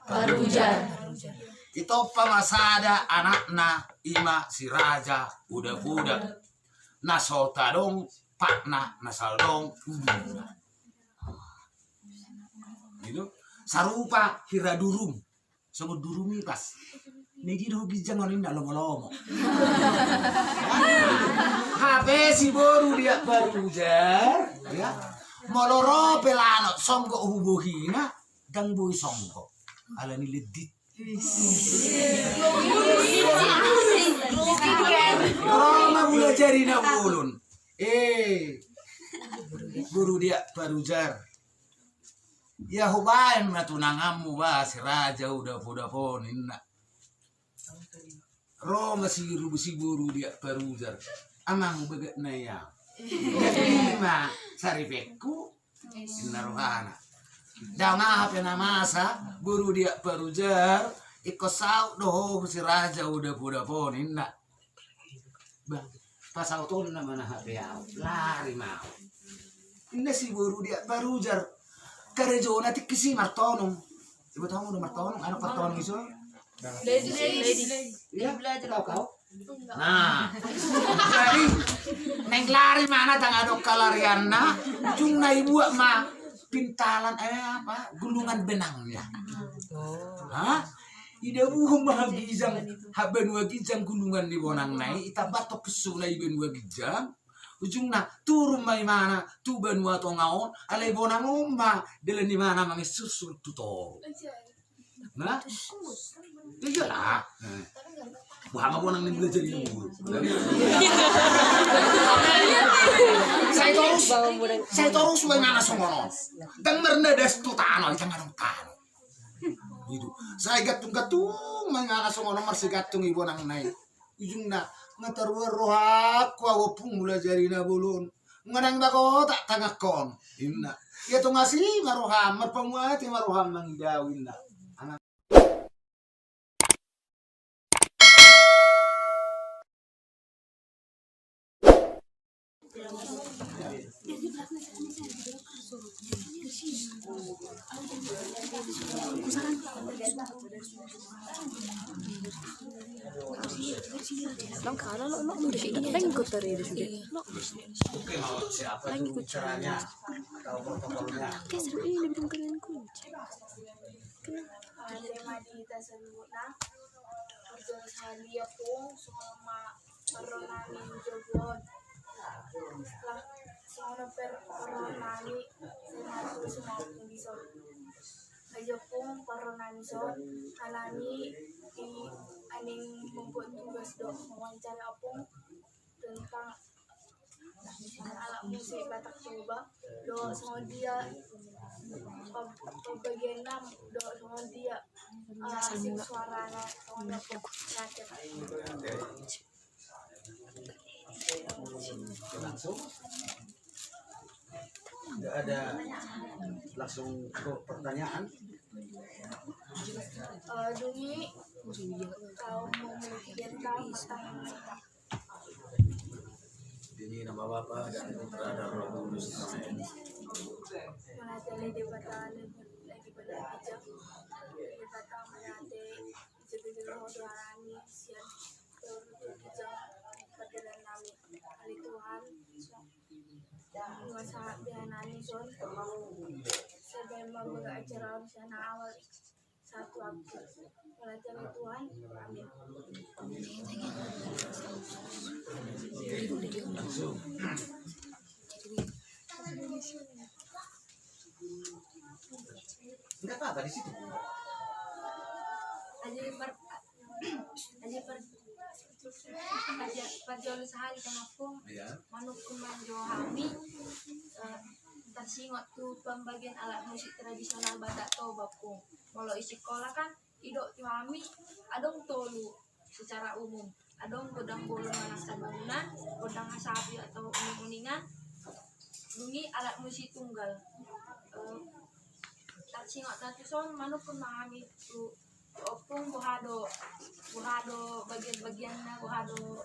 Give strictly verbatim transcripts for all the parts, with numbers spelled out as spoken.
Parujar. Ditompa ma sada anakna, ima si Raja Udap-udap. Na so tadong patna, na saldong uluna. Gitu. Sarupa hira durum. Songon durum ipas. Nai di do ginjang on, inna, lomo-lomo. Hape si boru Diak Parujar, ya. Molo ro pe lanok songgop hu bohina, ndang boi songgop. Alani lendit. Ro ma mula jarina bolon. Eh. Boru Diak Parujar. Ia hubaen ma tunanganmu ba si Raja Udap-udap on, inna. Ro ma si ru-, si boru Diak Parujar. Amang, begetna i au. Ima saripengku, inna rohana. Ndang aha pe na masa, boru Diak Parujar, ingkon saut do ho si Raja Udap-udap on, inna. Bah, pasautonna ma na hape au, lari ma au. Inna si boru Diak Parujar. Karejona tingki si martonung. Iba tahu do martonung, anak martonung iso. Iya, tahu kau? Nah, jadi naeng lari ma na, ndang adong halarianna, ujungna ibuat ma pintalan, eh, apa, gulungan benangnya. Hah? Idabuhon ma hagijang, ha banua ginjang gulungan ni bonangna i, itamba tong pissuna i banua ginjang. Ujungna turun ma imana tu banua tonga on, alai bonang on ma dalan ni imana mangisursul tu toru. Nah? Iyalah. Boha ma bonang ni mula jadi ni mulu. Sai torus, sai torus ma imana songon on. Ndang marnadas tu tano, ndang adong tano. Gitu. Sai gantung-gantung ma imana songon on, marsigantung i bonangna i. Ujungna, nga taruar rohangku au ompung mula jarina bolon. Nga naeng bagotak tanganhon, inna. Ia tung asi ma roham, marpamuati ma roham mangida au, inna. Tema di hita saluhutna. Parjolo sahali, ompung, songon ma parro nami di jabu on. Lah, songon ma parro nami, sai martua ma ompung dison. Aja, ompung, parro nami son, alani i, aning membuat tugas do, mewawancarai ompung tentang alat musik Batak Toba, dohot songon dia pembagianna, dohot songon dia, eh, asing suarana, songon dia. Langsung. Tidak ada, langsung ke pertanyaan. Eh, dungi, kau mau memikirkan pertanyaan mereka. Di nama Bapa dan Putra dan Roh Kudus. Amin. Mauliate Debata, Debata mauliate, jaga-jaga ho do harani sian tingki jam pardalanan nami. Ale Tuhan, nunga sahat be harani son, sai baen ma acara on sian na awal sahat tu akhir. Mauliate Tuhan. Amin. Enggak apa-apa di situ. Aja par-, aja par-, aja parjolo sahali, ompung. Iya. Manungkun ma jo hami, eh, tarsingot tu pambagian alat musik tradisional Batak Toba, ompung. Molo i sikola kan, didok tu hami, adong tolu secara umum. Adong gondang bolon manang sandauna, gondang hasapi atau uning-uningan, dungi alat musik tunggal. Eh, tarsingot na tuson, manungkun ma hami tu, tu ompung, boha do, boha do bagian-bagianna, boha do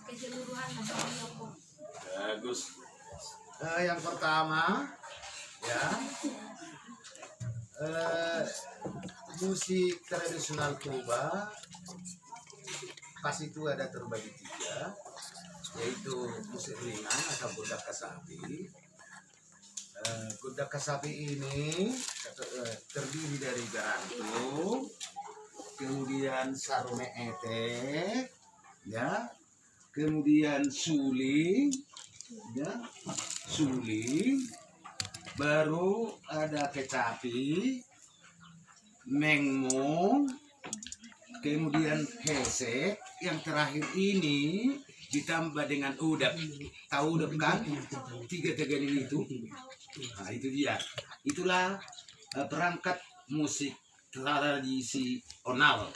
keseluruhanna, songon i, ompung. Bagus. Eh, yang pertama, ya, eh, Musik tradisional Toba, pas itu ada terbagi tiga, yaitu musik ringan atau gondang kasapi. Eh, gondang kasapi ini, eh, terdiri dari garantung, kemudian sarumetek, ya, kemudian suling, ya, suling, baru ada kecapi, mengmong, kemudian hesek, yang terakhir ini ditambah dengan udap. Tahu udap kan? Tiga tegan itu. Nah, itu dia. Itulah, eh, perangkat musik tradisional.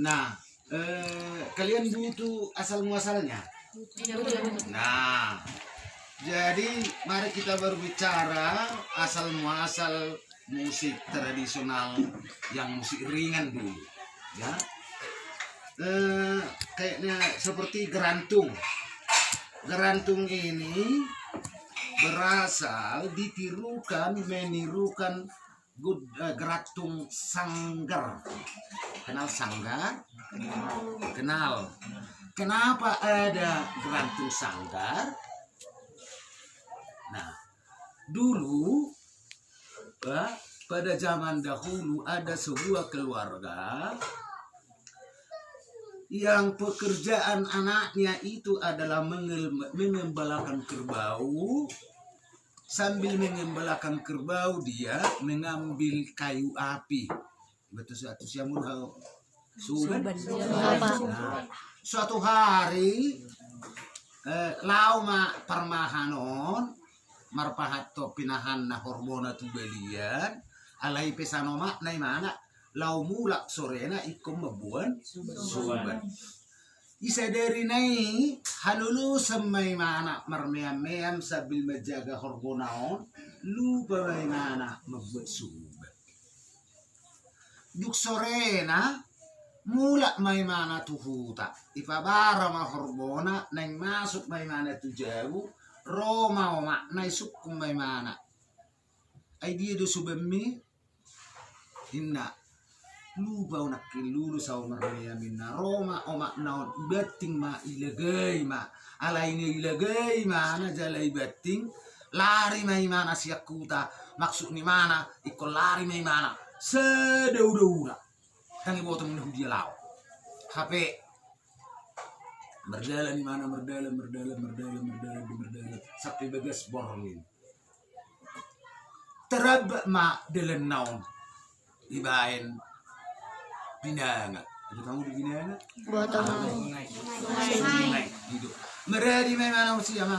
Nah, eh, kalian butuh asal muasalnya? Iya, butuh. Nah, jadi mari kita berbicara asal muasal musik tradisional yang musik ringan dulu, ya. Eh, kayaknya seperti gerantung. Gerantung ini berasal ditirukan, menirukan gud-, eh, gerantung sanggar. Kenal sanggar? Kenal. Kenapa ada gerantung sanggar? Nah, dulu, eh, pada zaman dahulu ada sebuah keluarga yang pekerjaan anaknya itu adalah mengel-, mengembalakan kerbau. Sambil mengembalakan kerbau, dia mengambil kayu api. Betul, satu siamun hau. Suban. Suban. Nah, suatu hari, eh, laho ma parmahan on, marpahanto pinahanna horbona tu balian, alai pe san omakna imana, laho mulak sorena ingkon mamboan suban. Disadari na i, halolosan ma imana marmeam-meam sambil manjaga horbona on, lupa ma imana mambuat suban. Dung sorena, mulak ma imana tu huta, ipabara ma horbona, naeng masuk ma imana tu jabu, ro ma omakna, isungkun ma imana. Ai dia do subanmi? Ninna, lupa au nangkin, lulus au marmeam, ninna. Ro ma omakna on, ibanting ma, ilagai ma. Alai na ilagai ma na jala ibanting, lari ma imana sian huta. Maksud ni imana, ingkon lari ma imana sadaudauna. Ndang iboto ninna tu dia laho. Hape mardalan imana, mardalan, mardalan, mardalan, mardalan, mardalan sampe bagas borngin. Taramba ma dalanna on dibaen binanga. Ada tahu di binanga? Buat apa? Sungai. Sungai. Gitu. Maradi ma imana, usia ma.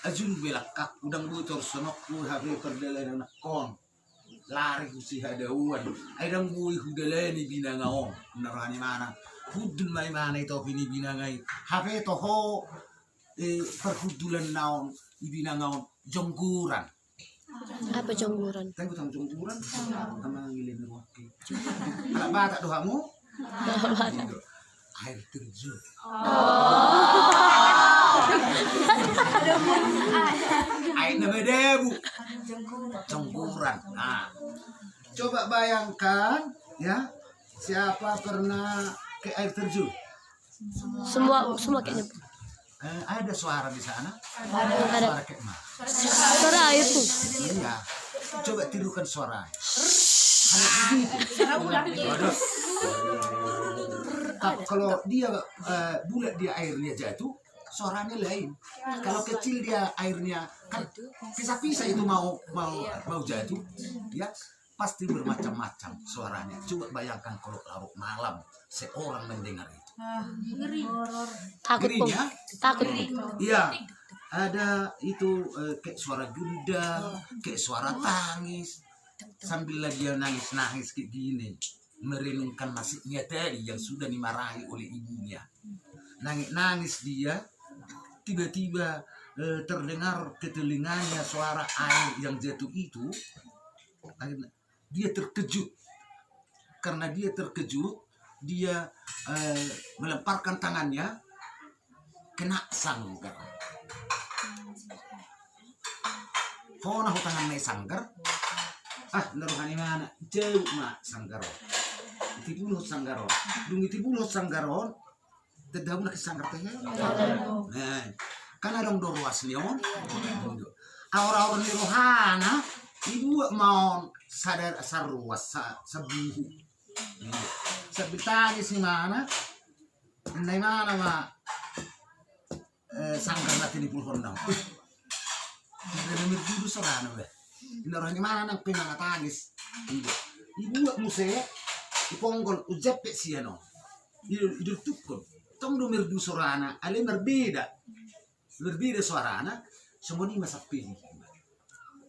Ajul belakak, udang bocor sonokku, hape pardalanan on. Lari husi hadauan. Ai ndang boi hudalani binanga on. Ninna roha ni imana. Hundul ma imana i topi ni binanga i. Hape toho, eh, parhundulanna on, di binanga on, jongguran. Apa jongguran? Tahu tentang jongguran? Sama ngilin ruaki. Anak Batak do hamu? Anak Batak. Gitu. Air terjun. Oh. Air na berdebu. Jongguran. Nah. Coba bayangkan, ya, siapa pernah ke air terjun? Semua, semua kayaknya. Eh, ada suara di sana? Ada. Suara kayak mana? Suara air tuh. Iya. Coba tirukan suara. Hanya begitu. Waduh. Kalau, kalau dia, eh, bulat dia airnya jatuh, suaranya lain. Kalau kecil dia airnya, kan pisah-pisah itu mau, mau, mau jatuh, ya. Pasti bermacam-macam suaranya. Coba bayangkan kalau larut malam seorang mendengar itu. Ah, ngeri. Takut, Pung. Ngerinya? Takut, Pung. Iya. Ada itu, eh, kayak suara gendang, kayak suara tangis. Sambil lagi dia nangis-nangis kayak gini. Merenungkan nasibnya tadi yang sudah dimarahi oleh ibunya. Nangis-nangis dia, tiba-tiba, eh, terdengar ke telinganya suara air yang jatuh itu. Akhirnya dia terkejut. Karena dia terkejut, dia, eh, melemparkan tangannya, kena sanggar. Hona ho tanganna i sanggar, Ah, na roha ni imana, jauh ma sanggar on. Itibulhon sanggar on. Dung itibulhon sanggar on, tanda hamuna sanggar tehe. Nah, kan adong do ruas ni on. Aor-aor ni rohana, ibuat ma on sada, saruas, sa-, sabuhu. Sambil tangis imana, ninna imana ma, eh, sanggar na tinibulhonna. Inda na merdu do sorana be. Inda roha ni imana nang pe mangatangis. Ibuat muse, iponggol, ujepek sian on. Ido, ido tukkon. Tong do merdu sorana, alai marbeda. Marbeda sorana, songon i ma sampe lima.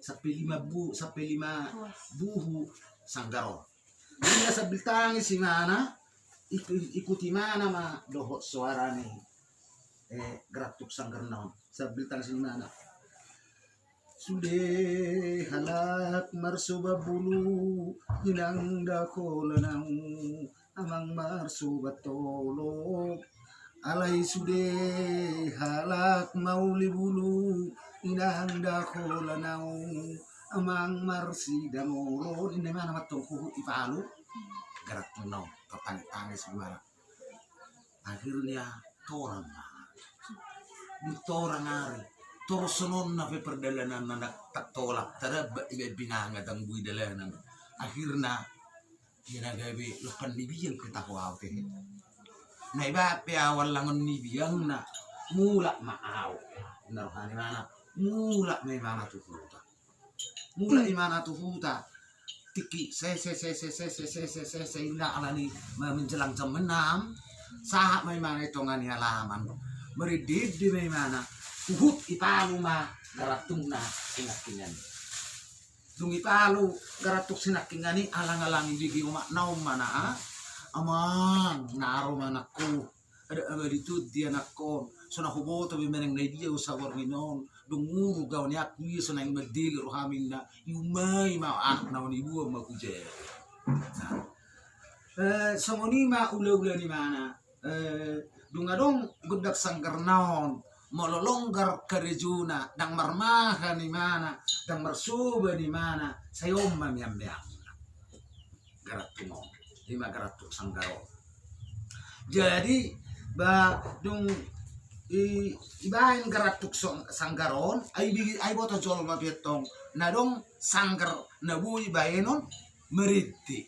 Sampe lima bu-, sampe lima buhu sanggar on. Inda sambil tangis imana, iku-, ikuti imana ma dohot soara ni, eh, geratuk sanggarna on. Sambil tangis imana. Sude halak marsoba bulu, inang dahola nau, amang marsoba tolop. Alai sude halak mauli bulu, inang dahola nau, amang marsidangolon. Ninna imana ma tong huhut ipalu. Geratukna on, tertangis-tangis imana. Akhirnya torang ma. Di torang ari. Torus songon na pe perdalananna, ndang tolap, tarabak iba binanga dang boi dalanan. Akhirna, ia na gabe lompan ni biang pe taho au tehe. Na iba pe au allangon ni biangna, mulak ma au. Na roha ni imana, mulak ma imana tu huta. Mulak imana tu huta. Tingki se, se, se, inda alani ma-, menjelang jam enam. Sahat ma imana i tonga ni alaman. Marende-ende ma imana. Huhut ipalu ma geratukna sinangkingan i. Dung ipalu geratuk sinangkingan i, alang-alang ibege omakna on ma na, amang, na ro ma anakku. Adat abadi tondi anakkon, so na huboto be manang na dia usa borngin on, dung muruk gaon ni aku ia so naeng mandele rohami ninna, iumai ma anak na on ibuan ma hujea. Nah. Eh, songon i ma ula-ula ni imana, eh, dung adong gondang sanggarna on, molo longgar karejona, dang marmahan imana, dang marsoba imana, sai on ma mian-mian. Geratuk on. Ima geratuk sanggar on. Jadi, ba, dung i, ibaen geratuk song-, sanggar on, ai bi-, ai boto jolma biar tong. Na adong sanggar na boi baenon marende.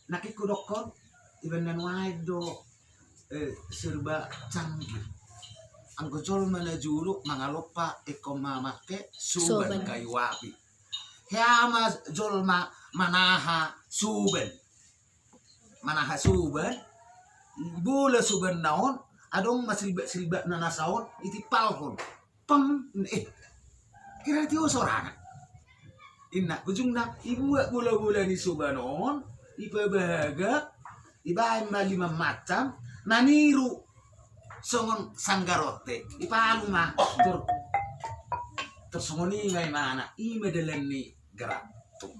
Nangkin hudokkon, ibaen na nuaeng do, eh, serba canggih. Anggo jolma na jolo mangalompa ingkon mamake soban, soban, kayu api. Hea ma jolma manaha soban. Manaha soban, bola sobanna on, adong ma silbak-silbakna na saon, itimpalhon. Peng, eh, kira tio sorana. Inna, ujungna, ibuat bola-bola ni soban on, ipabagak, ibaen ma lima macam, na niru songon sanggar on te, ipalu ma, tor, tor songon i ma imana, i ma dalan ni geratuk.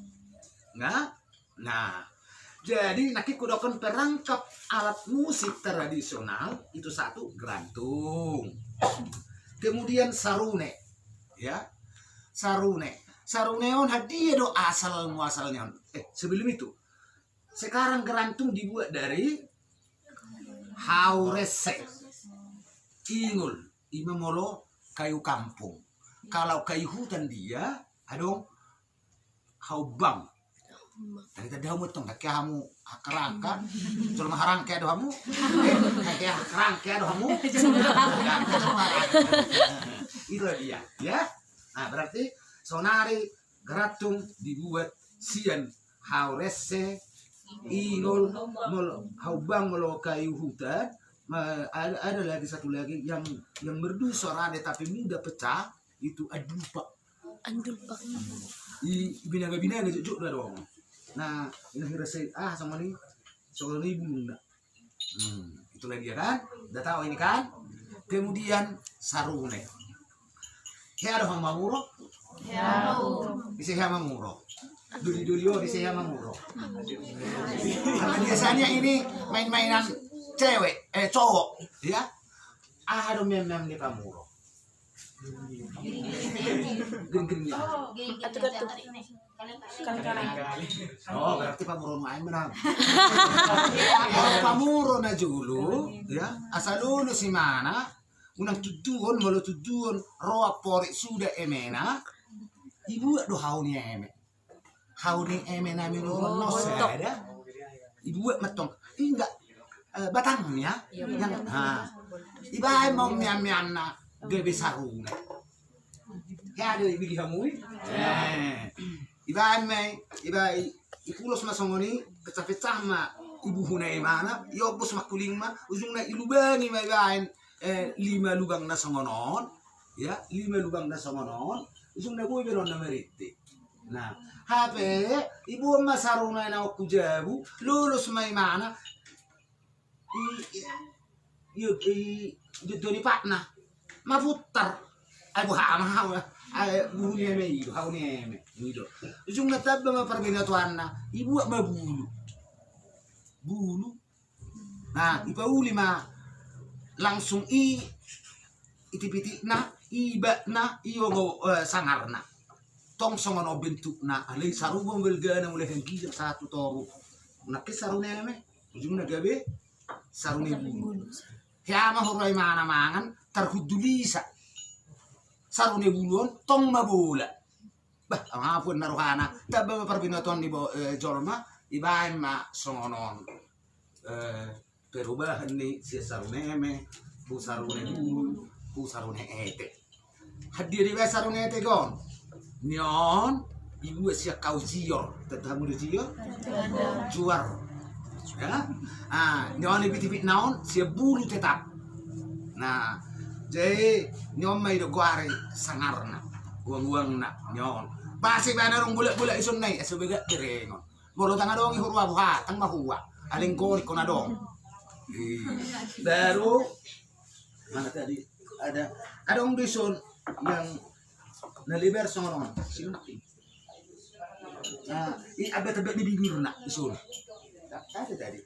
Nga? Nah, jadi nangkin hudokkon perangkap alat musik tradisional itu satu gerantung. Kemudian sarune, ya. Sarune. Sarune on hadia do asal muasalnya on. Eh, sebelum itu, sekarang gerantung dibuat dari hau rese, ingol, ima molo kayu kampung. Kalau kayu hutan dia, adong hau bang. Tadi tadi hamu tong, kaki hamu hakarangka. Jolma harangka do hamu. Kaki hakarangka do hamu. Itulah dia, ya. Nah, berarti sonari gerantung dibuat sian hau rese, ingol, molo, hau bang molo kayu hutan, ma-, ada, ada lagi satu lagi yang, yang merdu suaranya tapi mudah pecah, itu andulpak. Andulpak. I binaga-binaga jokjok da dong. Nah, ina hira se, ah, sama ni, sama ni bulung da. Hmm, itulah dia kan? Udah tahu ini kan? Kemudian sarune. Hea do hamu mamuro? Hea do. Ise hea mamuro? Doli-doli on, ise hea mamuro? Karena biasanya ini main-mainan cewek, eh, cowok, ya. Aha do mian-mian ni pamuro? Gering-gering ya. Atu-atu. Kaleng-kaleng. Oh, berarti pamuro nuaeng menang. Pamuro na jolo, ya, asa lolos imana, unang tuduhon, molo tuduhon ro amporik suda emena, ibuat do hau ni eme. Hau ni eme na minuhon na sada. Ibuat ma tong. Inda, eh, batangna. Ibaen ma on mian-mianna gabe saruna. Hea do ibege hamu i? Eh. Ibaen ma i, ibaen i, ipulos ma songon i, pecah-pecah ma ibuhuna imana, iombos ma kuling ma, ujungna ilubangi ma ibaen, eh, lima lubang na songon on, ya, lima lubang na songon on, ujungna boi be on na marinte. Nah, hape ibuan ma saruna i na on tu jabu, lolos ma imana, i, i, i, i, i, i patna. Maputar. Ai boha ma hau, ai bulu ni eme i do, hau ni eme i do. Ujungna tamba ma parbinotoanna, ibuat ma bulu. Bulu. Nah, ipauli ma langsung i, i tipitikna, i batna, i ogo, eh, sangarna. Tong songon on bentukna, alai sarupa balgana mulai hengkijang sahat tu toru. Nangkin saruna eme, ujungna gabe saruna bulu. Hea ma hurang imana mangan, tarhundul isa. Saruna bulu on, tong ma bola. Bah, amang ampun na rohana, tamba ma parbinotoan ni bo-, eh, jolma, ibaen ma songon on. Eh, perubahan ni sian saruna eme, tu saruna bulu, tu saruna ete. Hadia dibaen saruna ete on? Ni on, ibuat sian kayu jior. Tanda hamu do jior? Juar. Ya? Ah, ni on i pitipitna on, sian bulu tetap. Nah, jadi ni on ma i do goari sangarna, guang-guangna, ni on. Pasti baen adong bolak-bolak ison nai, asa bagak berengon. Molo ndang adong i hurua boha, ndang mahua. Alai gorik on adong. Baru, mana tadi? Ada, adong do ison yang na lebar songon on. Sini. Nah, i abat-abat ni bibirna, ison. Ada tadi.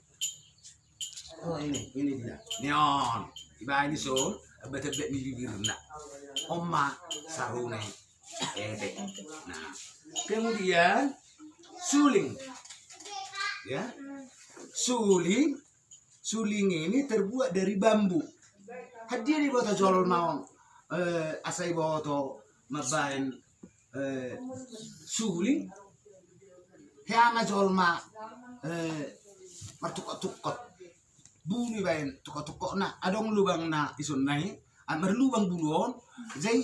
Oh, ini, ini dia. Ni on. Ibaen ison, abat-abat ni bibirna. On ma saruna ete. Nah, kemudian suling. Ya. Suling. Suling ini terbuat dari bambu. Hadia diboto jolma on, eh, asa iboto mambaen, eh, suling. Hea ma jolma, eh, martungkot-tungkot. Bulu ibaen tungkot-tungkotna, adong lubangna ison nai, ah, marlubang bulu on, jadi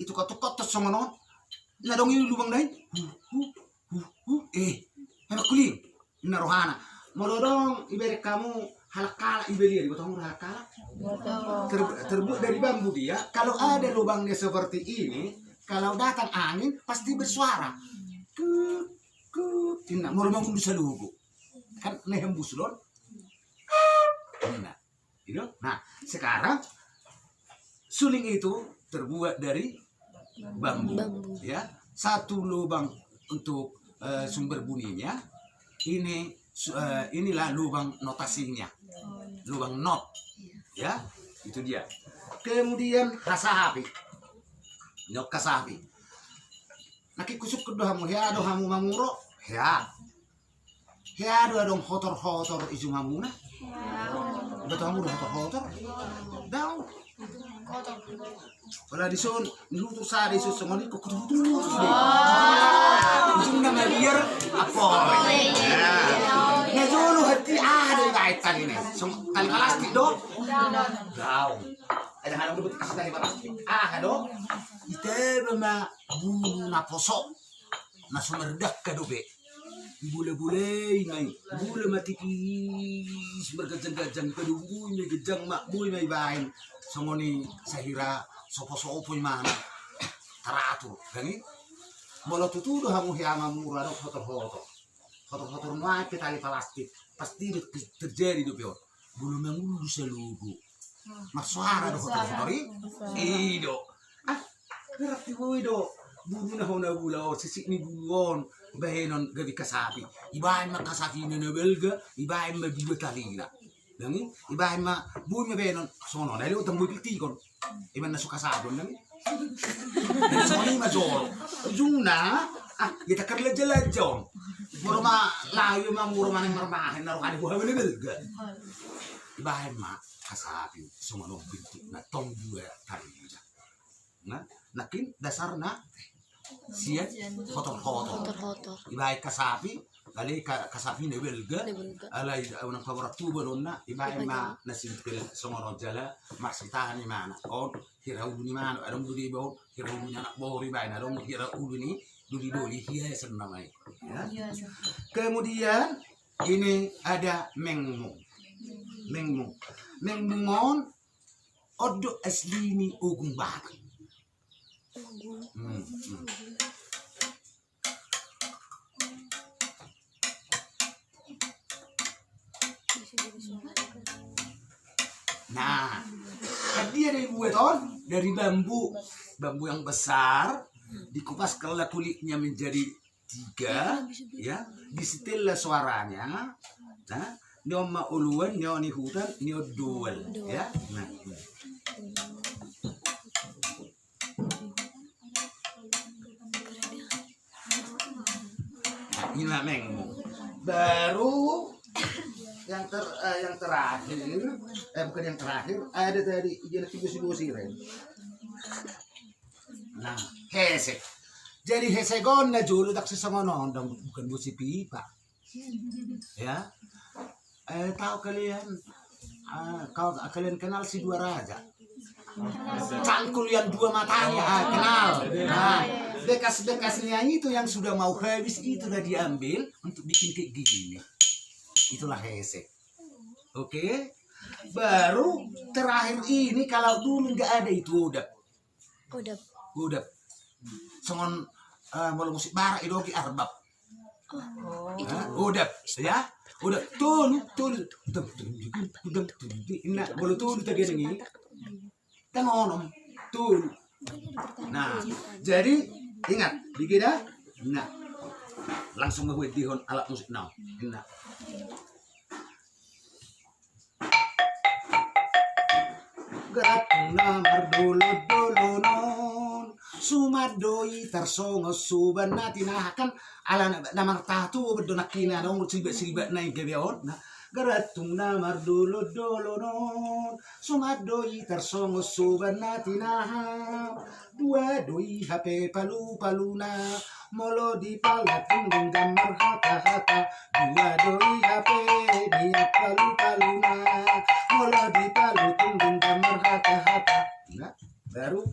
i tungkot-tungkot tos songon on, na adong i lubang nai, hu, hu, hu, hu, eh, emang kuling, na rohana. Molo adong iberek hamu halak-halak i balian, diboto hamu halak-halak? Ter-, terbuat dari bambu dia, kalau ada lubangnya seperti ini, kalau datang angin, pasti bersuara. Kut, kut, inna, molo mangundus salogo. Kan na hembus do on. Inna. Gitu. Nah, sekarang suling itu terbuat dari bambu, bambu. Ya, satu lubang untuk, eh, sumber bunyinya. Ini su-, eh, inilah lubang notasinya, lubang not. Ya, itu dia. Kemudian hasahapi. Nyok hasahapi. Nangkin husungkun do hamu, hea do hamu mamuro, hea. Hea do adong hotor-hotor i jumamuna? Daong. Iboto hamu do hotor-hotor? Daong. Pala dison, ni hutu sada dison songon i, kukutu-kutu do. Ujungna mabiar, apo. Na jolo hati aha do ibaen tali na i? Song-, tali palastik do? Daong. Ada hal yang disebut tali palastik. Aha do? Itaba ma bulu na poso. Na so mardangka dope. Ibola-bolai ma i, ibola ma tipis marganjang-ganjang, ipadomu boi ma i ganjang ma, boi ma ibaen. Songon i sahira sopo-sopo imana. Taratur, kan i? Molo tutu do hamu hea mamuro adong hotor-hotor. Hotor-hotor nuaeng pe tali palastik, pasti do ter-, terjadi dope on. Bulu mangundus salogo. Marsuara do hotor-hotor i? I do. Ah, berarti boi do bulu na hona bula on, sisik ni bulu on baenon gabe hasahapi. Ibaen ma hasahapi na balga, ibaen ma dua talina. Dang i, ibaen ma, boi ma baenon songon on, na lewat tong boi piltikon. Ibaen na so kasabon dang i. Songon i ma jolo. Ujungna, ah, ia takarlaja-laja on. Molo ma laho ma molo manang marmahen na rohani boha mene belga. Ibaen ma kasapi songon on piltik na tong dua tali. Nah, nangkin dasarna sian hotor-hotor. Hotor-hotor. Ibaen kasapi, alai ka-, kasapi na belga, na belga. Alai unang paborat tu balonna, ibaen ma na simpel songon on jala marsitahan imana. On hira ulu ni manuk, adong do di baon hira ulu ni anak boru ibaen, adong hira ulu ni doli-doli, hiasan nama i. Ya. Kemudian ini ada mengmung. Mengmung. Mengmung on on do asli ni ogung Batak. Hmm, hmm. Nah, kan dia dari buat on, dari bambu, bambu yang besar, dikupaskanlah kulitnya menjadi tiga, ya, disitella suaranya. Nah, ni on ma uluan, ni on ihutan, ni on dual, ya. Nah. Nah, ini namanya. Baru yang ter-, eh, yang terakhir, eh, bukan yang terakhir, ada tadi, dia nanti gosi-gosi, Ren. Nah, hesek. Jadi hesek on na jolo dang sisongon on, dang, bukan bosi pipa. Ya. Eh, tahu kalian, ah, kau, kalian kenal si Dua Raja? Cangkul yang dua matanya, ah, kenal. Nah, bekas-bekasnya itu yang sudah mau habis itu na diambil untuk bikin kayak gini. Itulah hesek. Oke. Baru terakhir ini, kalau dulu nggak ada itu, udah. Godap. Godap. Songon, eh, molo musik barat i do ge arbab. Oh. Hah? Godap, ya. Godap. Tolu, tolu. Dam, dam, dam, dam, dam, dam. Nah, molo tolu tagadang i. Dang onom. Tolu. Nah, jadi ingat, dikira. Nah. Langsung ma huedihon alat musik nau. Nah. Garatna mardolon-dolonon, suman do i tarsongon soban na tinaha. Kan ala na, na martaha tu obat do nangkin, adong siribat-siribatna i gabe on. Nah, garatna mardolon-dolonon, suman do i tarsongon soban na tinaha. Dua do i hape palu-paluna, molo dipalu tung denggan marhata-hata. Dua do i hape nian palu-paluna, molo dipalu tung denggan marhata-hata. Nah, baru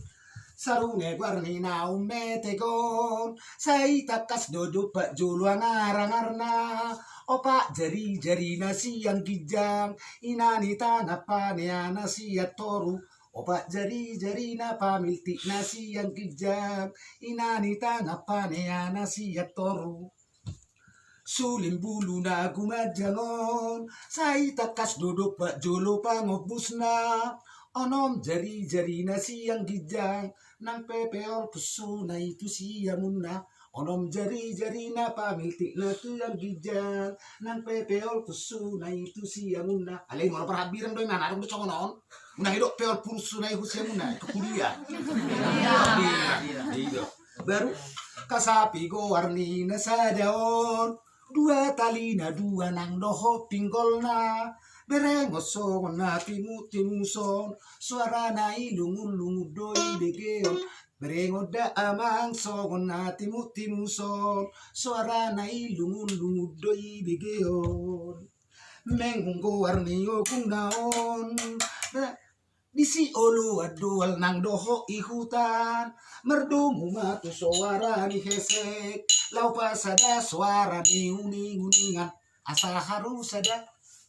sarune goar ni na ummetek on, sai tangkas do dompak jolo angar-angarna. Opat jari-jarina sian ginjang, ina ni tangan paneana sian toru. Opat jari-jarina pamiltikna sian ginjang, ina ni tangan paneana sian toru. Suling buluna gumanjang on, sai tangkas do dompak jolo pangombusna. Onom jari-jarina sian ginjang, nang pepeol pusuna i tu siamunna. Onom jari-jarina pamiltikna sian ginjang, nang pepeol pusuna i tu siamunna. Alai molo parhambirang do i, mana adong do songon on. Unang idok peol pusuna i tu siamunna, tu kuliah. Iya. Iya. Baru kasapi goar ni na sada on. Dua talina dua nang dohot pinggolna. Berengon songon na timus-timuson, suarana i lungun-lungun do i begeon. Berengon da amang songon na timus-timuson, suarana i lungun-lungun do i begeon. Mengmung goar ni ogungna on. Nah, disi oloan do nang dohot ihutan. Mardomu ma tu soara ni hesek, laho pasada soara ni uning-uningan. Asa haru sada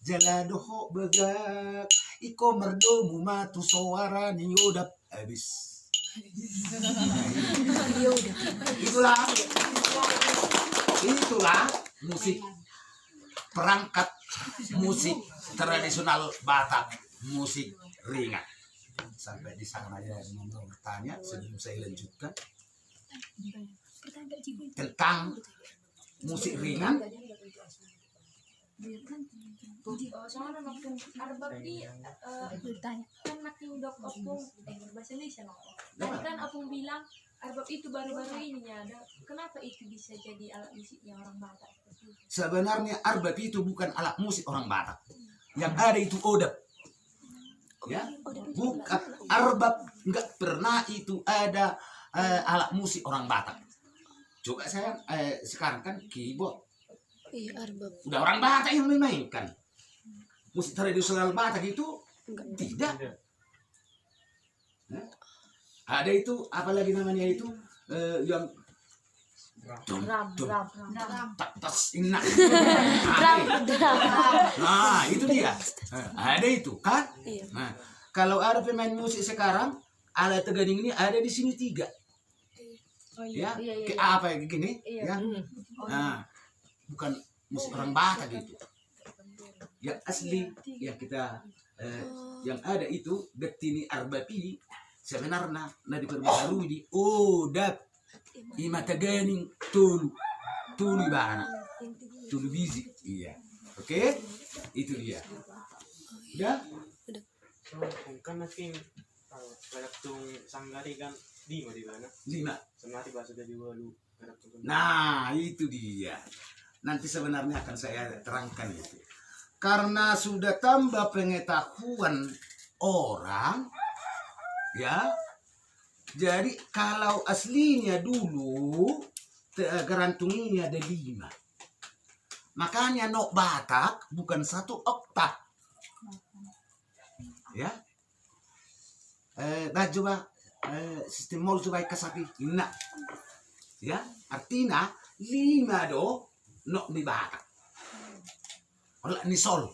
jala dohot bagak. Ingkon mardomu ma tu soara ni odap. Habis. Itulah, itulah musik, perangkat musik tradisional Batak, musik ringan. Sampai di sana ya, mau bertanya sebelum saya lanjutkan tentang musik ringan. Jadi, oh, soalnya ompung Arbab ini, eh, kan makin dok ompung, eh, bahasa Indonesia lah. Tadi kan ompung bilang Arbab itu baru-baru ini ada. Kenapa itu bisa jadi alat musiknya orang Batak? Sebenarnya Arbab itu bukan alat musik orang Batak. Yang ada itu odap. Ya, bukan Arbab, nggak pernah itu ada, eh, alat musik orang Batak. Coba saya, eh, sekarang kan keyboard. Iya, Arbab. Udah orang Batak yang memainkan. Musik tradisional Batak itu tidak. Ya. Ada itu, apalagi namanya itu, eh, yang dum, dum, tak, tas, inak. Drum, drum. Nah, itu dia. Eh, ada itu, kan? Iya. Nah, kalau ada pemain musik sekarang, ala teganing ini ada di sini tiga. Oh, iya. Ya, iya, iya, kayak apa ya, gini? Iya. Ya. Hmm. Nah, bukan musik orang Batak gitu. Yang asli, yang kita, eh, yang ada itu, getini Arbab i, sebenarnya, na diperbaharui di odap. Ima teganing tolu. Tolu ibana. Tolu biji. Iya. Oke? Itu dia. Udah? Udah. So, kan nanti, eh, kalau tung sanggar i kan lima di mana? Lima. Senari bahasa jadi walu. Nah, itu dia. Nanti sebenarnya akan saya terangkan itu. Karena sudah tambah pengetahuan orang, ya. Jadi kalau aslinya dulu, te-, gerantung ini ada lima. Makanya nok Batak bukan satu oktav. Ya. Eh, bahen jo ba, eh, sistem molo jo ba i kasapi, inna. Ya, artina lima do nok ni Batak. Olat ni sol.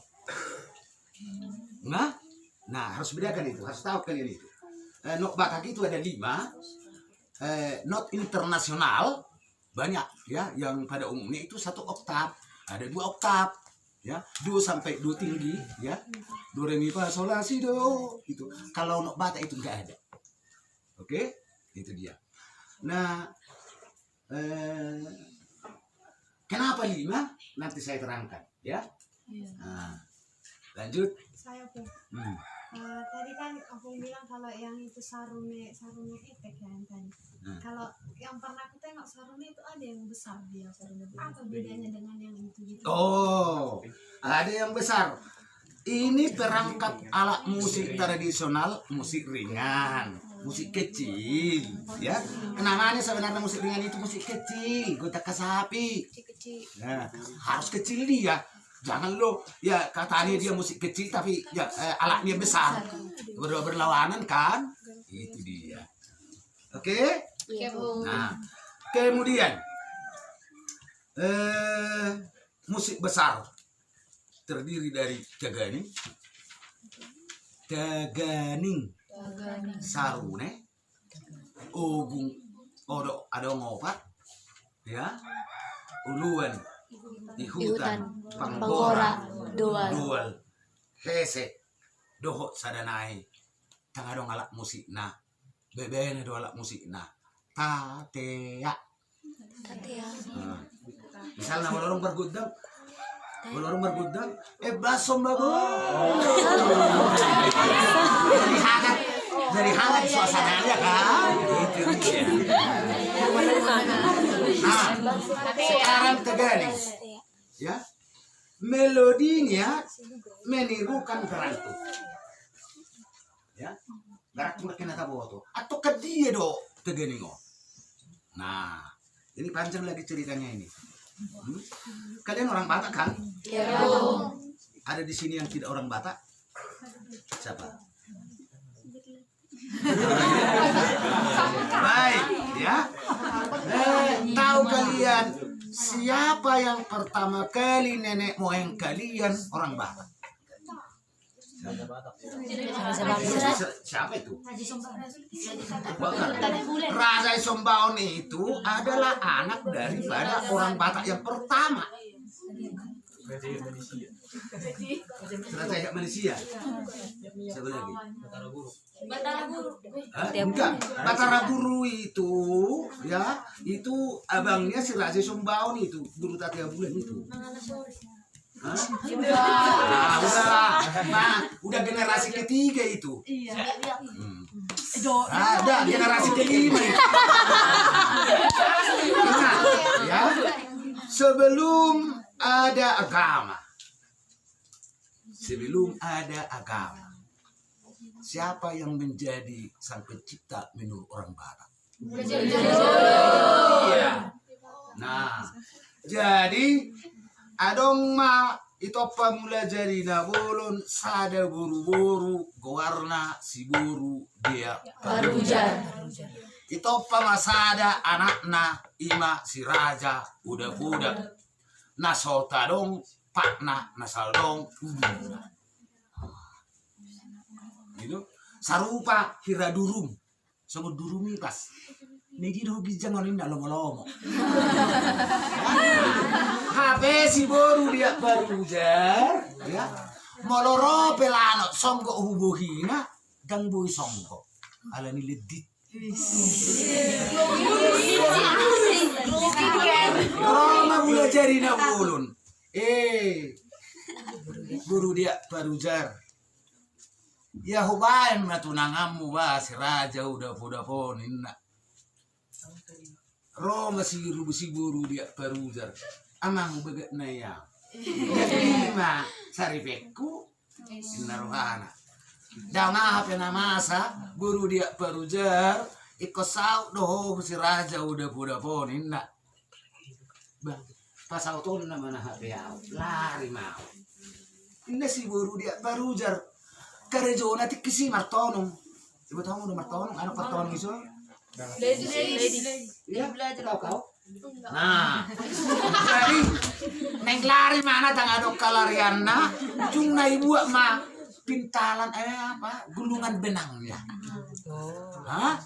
Nah, nah, harus bedakan itu, harus tahu kalian itu. Eh, nok Batak itu ada lima, eh, not internasional, banyak, ya, yang pada umumnya itu satu oktav, ada dua oktav, ya, do sampai do tinggi, ya, do re mi fa sol la si do, gitu. Kalau nok Batak itu nggak ada. Oke, itu dia. Nah, eh, kenapa lima? Nanti saya terangkan, ya. Iya. Nah, lanjut. Saya, Ompung. Hmm. Eh, tadi kan Ompung bilang kalau yang itu sarune, sarune etek ya, yang tadi. Hmm. Kalau yang pernah aku tengok sarune itu ada yang besar dia, sarune. Apa bedanya dengan yang itu gitu? Oh, ada yang besar. Ini perangkat alat musik tradisional, musik ringan, musik kecil, ya. Namanya sebenarnya musik ringan itu musik kecil, gotang kasapi. Kecil-kecil. Nah, harus kecil dia. Jangan lo, ya, katanya dia musik kecil tapi ya, eh, alatnya besar. Ber-, berlawanan kan? Itu dia. Oke? Oke, Bung. Nah, kemudian, eh, musik besar terdiri dari teganing, teganing, teganing, sarune, ogung, odo, adong opat, ya, uluan, ihutan, ihutan, panggora, panggora, doal, doal, hese, dohot sada nai, ndang adong alat musikna, bebena do alat musikna, tatea. Tatea. Nah. Misalnya, molo adong pargondang, molo adong pargondang, eh, basom bago. Jadi hangat, jadi hangat suasananya kan? Itu dia. Nah, sekarang teganing. Ya. Melodinya menirukan gerantung. Ya. Gerantung na kena taboto. Atau ke dia do teganing on. Nah, ini panjang lagi ceritanya ini. Hmm? Kalian orang Batak kan? Iya. Ada di sini yang tidak orang Batak? Siapa? Baik, ya. Eh, tahu kalian siapa yang pertama kali nenek moyang kalian orang Batak? Siapa itu? Bukan. Raja Sombaon itu adalah anak daripada orang Batak yang pertama. Raja Malaysia. Siapa lagi? Batara Guru. Hah? Enggak. Batara Guru itu, ya, itu abangnya si Raja Sombaon itu, Guru Tatea Bulan itu. Siapa lagi? Hah? Nah, udah. Nah, udah generasi ketiga itu. Iya. Hmm. Ada generasi kelima itu. Nah, ya. Sebelum ada agama, sebelum ada agama, siapa yang menjadi sang pencipta menurut orang Batak? Iya. Nah, jadi adong ma i tompa mula jadi na bolon sada boru-boru goarna si Boru Dia Parujar. I tompa ma sada anakna, ima si Raja Uda-uda. Na so tadong patna, na so tadong uluna. Gitu. Sarupa hira durum. Songon durum ipas. Nai di do ginjang on inna lomo-lomo. Hape si Boru Dia Parujar, ya. Molo ro pe lanok songgok hu bohina, ndang boi songgok. Alani ledit. Ro ma mula jadi na bolon. Eh, Boru Dia Parujar. Ia hubaen ma tunanganmu ba si Raja Uda-uda on, inna. Ro ma si ru-, si Boru Dia Parujar. Amang, beget na ia. Jadi ma saripengku, inna rohana. Ndang aha pe na masa, Boru Dia Parujar, ingkon saut do ho si Raja Uda-uda on, inna. Bah, pasautonna ma na hape au, lari ma au. Inna si Boru Dia Parujar. Karejona tingki si martonung. Iba tahu udah martonung, anak martonung iso. Iya, tahu kau? Nah, jadi naeng lari ma na, ndang adong halarianna, ujungna ibuat ma pintalan, eh, apa, gulungan benangnya. Hah?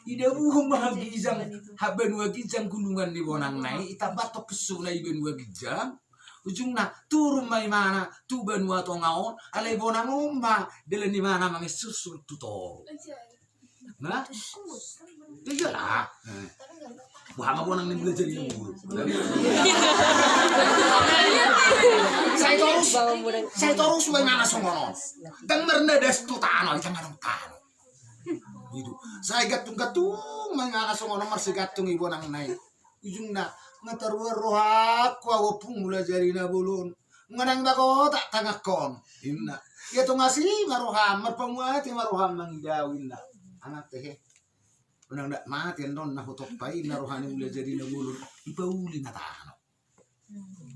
Idabuhon ma hagijang, habanua ginjang gulungan ni bonangna i, itamba tong pissuna i banua ginjang. Ujungna turun ma imana tu banua tonga on, alai bonang on ma dalan ni imana mangisursul tu toru. Nah? Iyalah. Wah, ma bonang ni mula jadi na bolon. Sai torus, sai torus ma imana songon on. Ndang marnadas tu tano, ndang adong tano. Gitu. Sai gantung-gantung ma imana songon on, marsigantung i bonangna i. Ujungna, nga taruan rohangku au ompung mula jadi na bolon. Nga naeng bagotak tanganhon, inna. Ia tung asi ma roham, marpamuati ma roham mangida au, inna. Anakte he. Unang dak mate annon na hutompa i, inna roha ni mula jadi na bolon. Ipauli ma tano.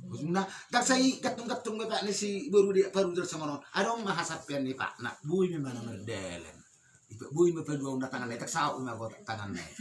Ujungna, ndang sai gantung-gantung ma patna ni si Boru Dia Parujar songon on. Adong ma hasampean ni patna, boi ma imana mardalan. Ipa-, boi ma paduahon tanganna i, ndang saut ma bagotak tanganna i.